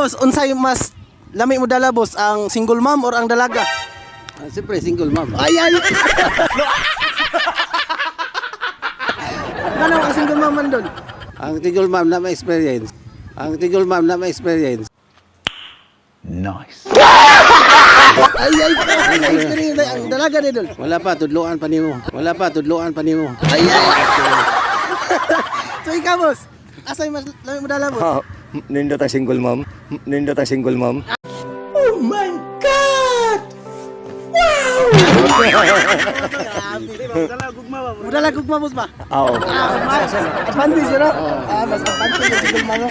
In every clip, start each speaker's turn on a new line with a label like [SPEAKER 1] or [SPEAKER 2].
[SPEAKER 1] Boss, unsay mas lami mo dala, boss, ang single mom or ang dalaga?
[SPEAKER 2] Ah, siyempre, single mom.
[SPEAKER 1] Ay ay. Ano ang single mom man doon?
[SPEAKER 2] Ang single mom na may experience. Ang single mom na may experience.
[SPEAKER 1] Ay ay, ay experience ay, ang dalaga ni dol.
[SPEAKER 2] Wala pa, tudloan pa nimo. Wala pa, tudloan pa nimo.
[SPEAKER 1] Ay ay. So ikaw, boss, asay mas lami mo dala, boss?
[SPEAKER 3] Ah, nindot ang single mom. Nindot ang single mom.
[SPEAKER 1] Mudala gugma, boss ba?
[SPEAKER 3] Oo.
[SPEAKER 1] Ah, mas advantage yun, no? Ah, mas advantage yung single mom, no?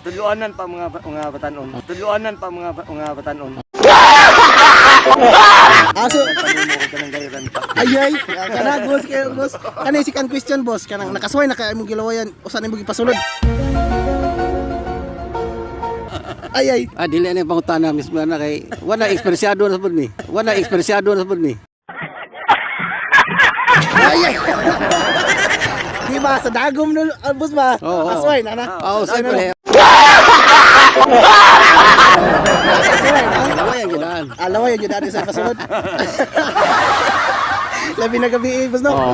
[SPEAKER 3] Tudloanan pa mga batanon. Tudloanan pa mga batanon.
[SPEAKER 1] Ah, so,
[SPEAKER 3] Panumo ko kanang gayran pa.
[SPEAKER 1] ay ay, kana boss, kay boss. Kana second question, boss, kanang nakasuway na kay imong gilawayan, usa na imong gipasulod? Ay ay.
[SPEAKER 2] Ah, dili na yung pangutana mismo na kay wala eksperensyado na sa mi. Wala eksperensyado na sa mi.
[SPEAKER 1] Ay ay. Di ba sa dagom no, ah, boss ba?
[SPEAKER 2] Oo, oo.
[SPEAKER 1] Kasuway na na.
[SPEAKER 2] Oo, siyempre.
[SPEAKER 1] Kasuway na.
[SPEAKER 2] Laway ang ginaan.
[SPEAKER 1] Ah, laway yun dati sa pasulod. Labi na gabi eh, boss, no?
[SPEAKER 2] Oo.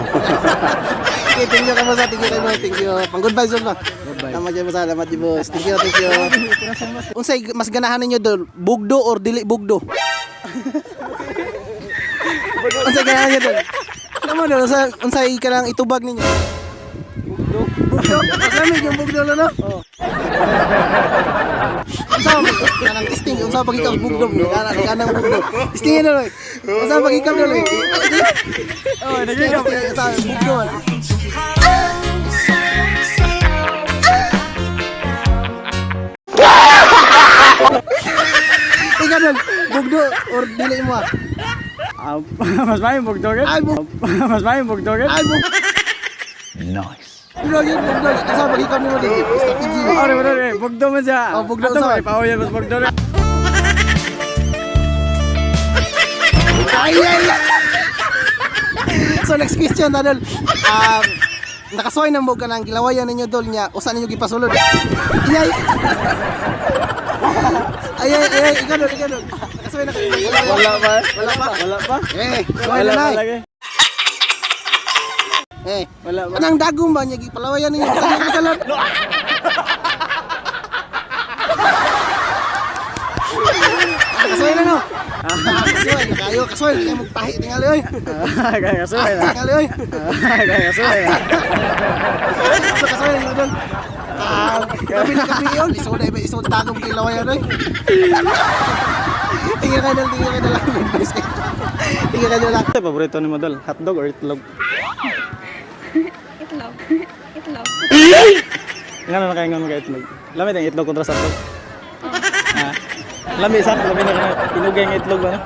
[SPEAKER 1] Okay, thank you ka, boss. Ah. Thank you kay boss. Thank you. Pang goodbye, boss ba?
[SPEAKER 2] Goodbye.
[SPEAKER 1] Salamat dyan, boss. Salamat dyan, boss. Thank you, thank you. Unsay mas ganahan ninyo dol? Bugdo or dili bugdo? Unsay ganahan ninyo dol? Alam mo dol, unsay kanang itubag ninyo? Bugdo. Bugdo. Mas lamig yung bugdo no? Oo. Unsa kanang testing, unsa pag ikaw bugdo, kanang kanang bugdo. Testing dol. Unsa pag ikaw dol? Oh, nagigam. Unsa bugdo. Ikaw dol, bugdo or dili mo ah?
[SPEAKER 4] Ah, mas may bugdog.
[SPEAKER 1] Ay, bug
[SPEAKER 4] Mas may bugdog.
[SPEAKER 1] Ay, bug Nice. Bugdo yun, bugdo. Unsa pag ikaw nimo dili? Strategy.
[SPEAKER 4] Ore, ore, ore, bugdog man siya.
[SPEAKER 1] Oh, bugdog
[SPEAKER 4] Ato,
[SPEAKER 1] sa-
[SPEAKER 4] may pauyan, mas bugdog.
[SPEAKER 1] Ay, ay, ay. So next question na dol. Nakasuway na mo ka ng gilawayan ninyo dol niya usa ninyo gipasulod. Ay, ay. Ay ay ay, ikaw dol, ikaw dol. Nakasuway na kayo.
[SPEAKER 4] Wala pa.
[SPEAKER 1] Wala pa.
[SPEAKER 4] Wala pa.
[SPEAKER 1] Eh, suway na
[SPEAKER 4] Wala
[SPEAKER 1] na.
[SPEAKER 4] pa lagi.
[SPEAKER 1] Eh,
[SPEAKER 4] Wala pa.
[SPEAKER 1] anang dagom ba niya gipalawayan ninyo usa ninyo gipasulod? Ah, kasuway na no. Ah, kasuway na kayo, kasuway na kayo magtahi tingali oy.
[SPEAKER 4] Kaya kasuway na.
[SPEAKER 1] Tingali oy.
[SPEAKER 4] Kaya kasuway na.
[SPEAKER 1] So kasuway na dol. Ah, gabi na gabi yun. Isod na iba, isod tagong kilawayan oy. Tingnan ka dol, tingnan ka dol. Tingnan ka dol.
[SPEAKER 4] Ito, paborito ni mo dol, hotdog or itlog?
[SPEAKER 5] Itlog. Itlog.
[SPEAKER 4] Nga na kaya nga itlog. Lami ang itlog kontra sa hotdog. Ah. Lami sa, lami na kana tinugay nga itlog ba no?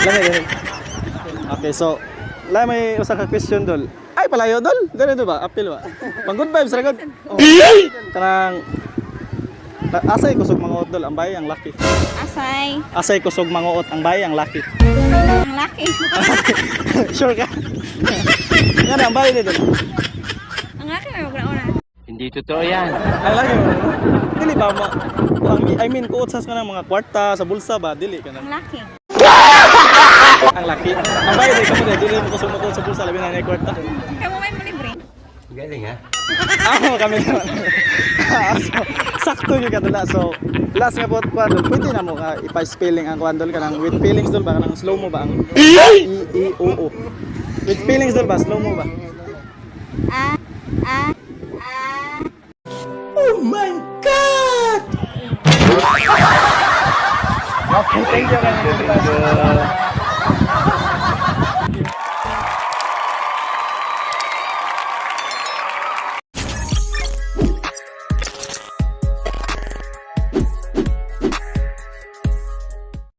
[SPEAKER 4] Lami lami. Okay, so la may usa ka question dol. Ay palayo dol. Ganito ba? Apil ba? Pang good vibes ra gud. Oh. Kanang asay kusog manguot dol ang bayi ang laki.
[SPEAKER 5] Asay.
[SPEAKER 4] Asay kusog manguot ang bayi ang laki.
[SPEAKER 5] Ang laki.
[SPEAKER 4] Sure ka? Nga na ang bayi dito.
[SPEAKER 5] Ang laki may magra-una.
[SPEAKER 6] Hindi totoo yan.
[SPEAKER 4] Ang laki mo. Dili ba mo? I mean, kuot sa ka ng mga kwarta sa bulsa ba dili ka na.
[SPEAKER 5] Ang laki.
[SPEAKER 4] Ang laki. Ang bayi dili ka mo dili mo kusog mo sa bulsa labi na ni kwarta.
[SPEAKER 5] Kaya mo may malibre.
[SPEAKER 6] Galing ha?
[SPEAKER 4] Ah, kami naman. Ah, so, sakto yung kadala. So, last nga po, kwan dol, pwede na mo ka ipa-spelling ang kwan dol ka ng with feelings dol ba? Kanang slow mo ba? Ang E, E, O, O. With feelings dol ba? Slow mo ba?
[SPEAKER 5] A. A. A.
[SPEAKER 4] Okay, thank you. Thank you.